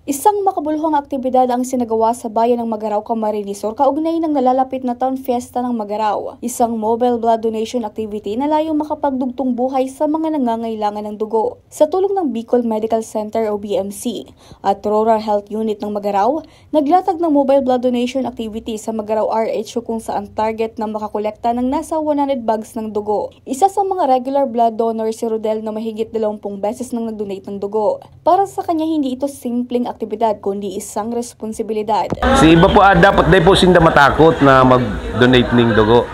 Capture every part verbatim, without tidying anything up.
Isang makabuluhang aktibidad ang sinagawa sa bayan ng Magarao, Camarines Sur, kaugnay ng nalalapit na Town Fiesta ng Magarao, isang mobile blood donation activity na layong makapagdugtong buhay sa mga nangangailangan ng dugo. Sa tulong ng Bicol Medical Center o B M C at Rural Health Unit ng Magarao, naglatag ng mobile blood donation activity sa Magarao R H U, kung saan target na makakolekta ng nasa one hundred bags ng dugo. Isa sa mga regular blood donor si Rodel, na mahigit dalawampung beses nang nag-donate ng dugo. Para sa kanya, hindi ito simpleng aktibidad, kundi isang responsibilidad. Si iba po, ah, dapat dai po sinda matakot na mag-donate ning dugo.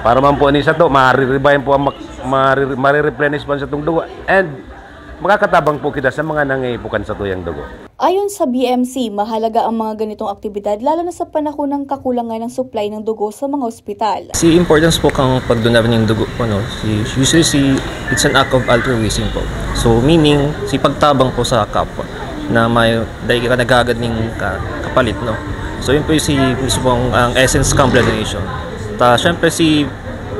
Para man po ni sato, mariribayan po ang mak-, mariri-, marireplenish man sa tong dugo. And makakatabang po kita sa mga nangaipukan sa tuyang dugo. Ayon sa B M C, mahalaga ang mga ganitong aktibidad, lalo na sa panahon ng kakulangan ng supply ng dugo sa mga ospital. Si importance po kang pagdonar ning dugo po, no? Si, usually si, it's an act of altruism po. So, meaning, si pagtabang po sa kapwa na may dahil ka naghahagad ning ka-, kapalit, no? So, yun po yung si, mismo ang, ang essence kang blood donation. Ta, syempre, si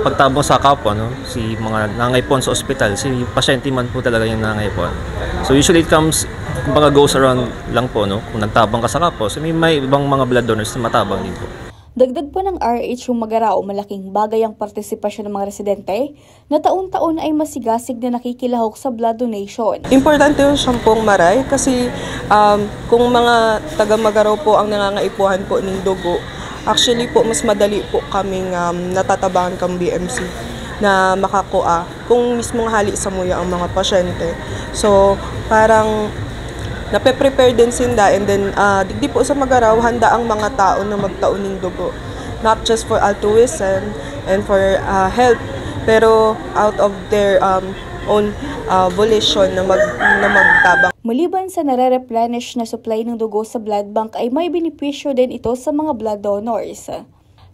pagtabang sa kapwa, no? Si mga nangangaipuhan sa ospital, si pasyente man po talaga yung nangangaipuhan. So, usually it comes, kumbaga, goes around lang po, no? Kung nagtabang ka sa kapwa, so may, may ibang mga blood donors na matabang din po. Dagdag pa ng R H U Magarao, malaking bagay ang partisipasyon ng mga residente na taon-taon ay masigasig na nakikilahok sa blood donation. Importante yun siyang pong maray kasi, um, kung mga taga Magarao po ang nangangaipuhan po ning dugo, actually po, mas madali po kaming, um, natatabangan kang B M C na makakua kung mismong hali samuya ang mga pasyente. So, parang nape-prepare din sinda, and then, ah, digdi po sa Magarao, handa ang mga tao na magtao ning dugo. Not just for altruism and for, ah, help, pero out of their, um, own, ah, volition na mag-, na magtabang. Maliban sa nare-replenish na supply ng dugo sa blood bank, ay may benepisyo din ito sa mga blood donors.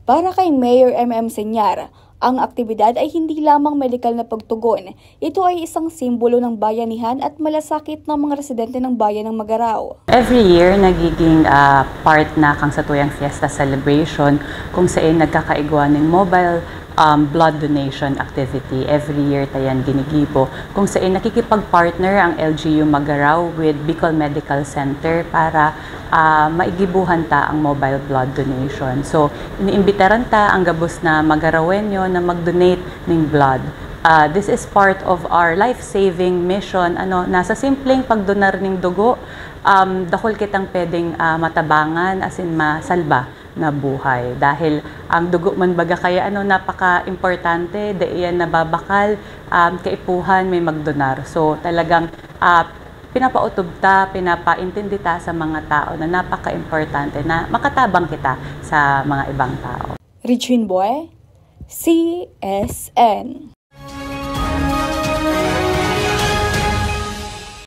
Para kay Mayor M M Señar, ang aktibidad ay hindi lamang medikal na pagtugon, ito ay isang simbolo ng bayanihan at malasakit ng mga residente ng bayan ng Magarao. Every year, nagiging, ah, part na kang satuyang fiesta celebration kung saan nagkakaigwa ning mobile, um, blood donation activity. Every year, tayan ginigibo kung saan nakikipag-partner ang L G U Magarao with Bicol Medical Center para, ah, maigibuhan ta ang mobile blood donation. So, iniimbitaran ta ang gabos na Magarawenyo na mag-donate ning blood. Ah, this is part of our life-saving mission. Ano, nasa simpleng pagdonar ning dugo, um, dakul kitang pwedeng, ah, matabangan, as in masalba na buhay. Dahil ang dugo man baga kaya, ano, napaka-importante, dai yan nababakal, um, kaipuhan may magdonar. So, talagang, ah, pinapautob ta, pinapaintindi ta sa mga tao na napaka-importante na makatabang kita sa mga ibang tao. Richin Boy, C S N.